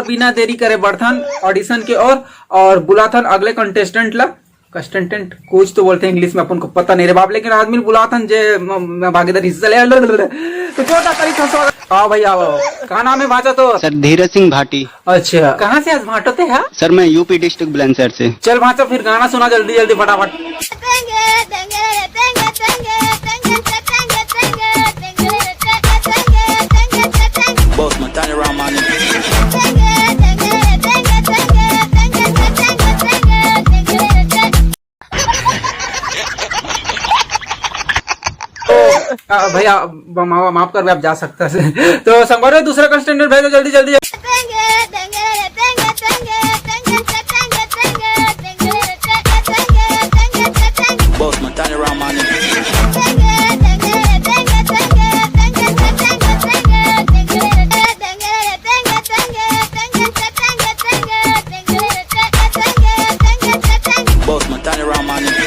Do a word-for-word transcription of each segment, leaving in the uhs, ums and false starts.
बिना देरी करे बढ़थन audition के ओर, और बुलाथन अगले contestant ला। Contestant कुछ तो बोलते हैं English में, अपन को पता नहीं रे बाप, लेकिन आदमी बुलाथन जे म-, म-, भागीदारी हिस्सा ले। तो जोरदार ताली से स्वागत। आओ भाई, आओ, आओ। का नाम है भांचा तोर? सर, धीरज सिंह भाटी। अच्छा, कहाँ से आज भांटो ते हा? सर, मैं यूपी डिस्ट्रिक्ट बुलंदशहर से। चल भांचा, फिर गाना सुना जल्दी जल्दी फटाफट। Boss Montana around my nigga. तो, आ, भैया, ब-, मा-, माफ कर, आप जा सकते हैं। तो संगवारी, दूसरा contestant भेजो जल्दी जल्दी। Boss Montana around my nigga. Boss Montana around my nigga.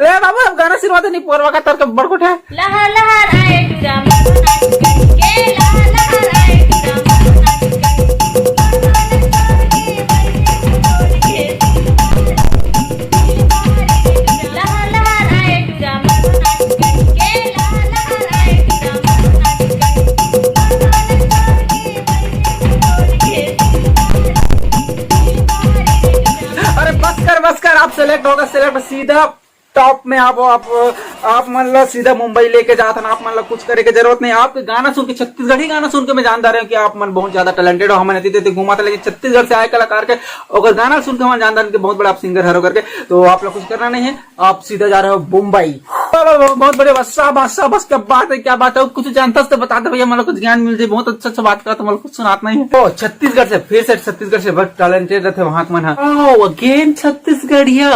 ले बाबू, अब गाना सुनवा दे, नहीं पोरवा का तर के बड़कोट है। लहा लहा राय टूरा मारो नाच करके, लहा लहा राय टूरा मारो नाच करके। लहा लहा राय टूरा मारो नाच करके, लहा लहा राय टूरा मारो नाच करके। अरे बस कर, बस कर, आप select होगा, select सीधा top में आप, आप, आप मन ला सीधा मुंबई लेके जात हन। आप मन ला कुछ करे के जरूरत नहीं। आपके गाना सुन के, छत्तीसगढ़ी गाना सुन के मैं जानता रहे हूँ कि आप मन बहुत ज्यादा talented हो। हमन एती तेती घुमाते, लेकिन छत्तीसगढ़ से आए कलाकार के ओकर गाना सुन के हमन जानता रहे कि बहुत बड़ा आप singer हरो करके। तो आप लोग कुछ करना नहीं है, आप सीधा जा रहे हो मुंबई। वाह, वाह, वाह, बहुत बढ़िया, बस शाबाश, शाबाश, क्या बात है, क्या बात है। कुछ जानता तो बता दे भैया, मतलब कुछ ज्ञान मिल जाए। बहुत अच्छा अच्छा बात करा, तो मतलब कुछ सुनात नहीं है। ओ, छत्तीसगढ़ से, फिर से छत्तीसगढ़ से, बहुत talented रहते वहां के मन। ओ, again छत्तीसगढ़िया।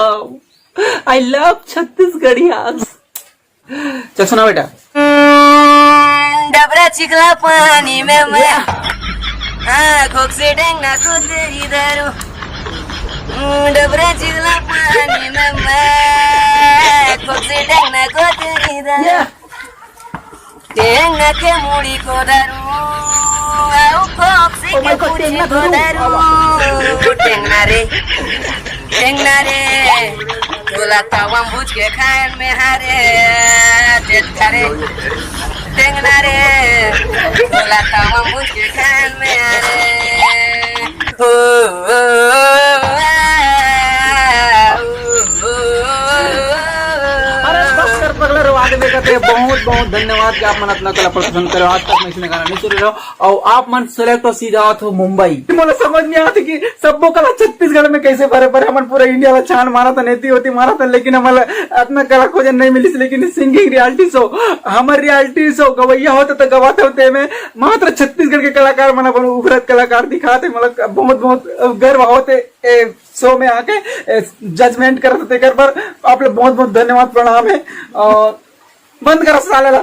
I love छत्तीसगढ़िया। चल सुना बेटा। डबरा चिखला पानी में मैं, हाँ, खोक से डेंगना को तेरी दारू। डबरा चिखला पानी में मैं, खोक से डेंगना को तेरी दारू। टेंगना के मुड़ी को दारू, आओ खोक से के मुड़ी को दारू। टेंगना रे, टेंगना रे, तोला तवम बुझ के खान में हारे, जेठ करे। टेंगना रे, तोला तवम बुझ के खान में हारे। अरे बस कर पगला, रो आगे देखते हैं। बहुत बहुत धन्यवाद कि आप मन अतना कला प्रदर्शन करो। आज तक मैं इसने गाना नहीं सुन रहे हो और आप मन select हो सीधा हो मुंबई। मोला समझ नहीं आती कि सबको कला छत्तीसगढ़ में कैसे भरे पड़े। हमन पूरा इंडिया ला छान मारा था, नेती होती मारा था, लेकिन हमन अतना कला खोजन नहीं मिलिस। लेकिन singing reality show, हमर reality show गवैया होते तो गवाते होते में मात्र छत्तीसगढ़ के कलाकार मन अपन उभरत कलाकार दिखाते। मतलब बहुत बहुत गर्व होते ए show में आके, ए, judgement करत हे, तेकर बर आप लोग बहुत बहुत धन्यवाद, प्रणाम है। और बंद करो साले ला।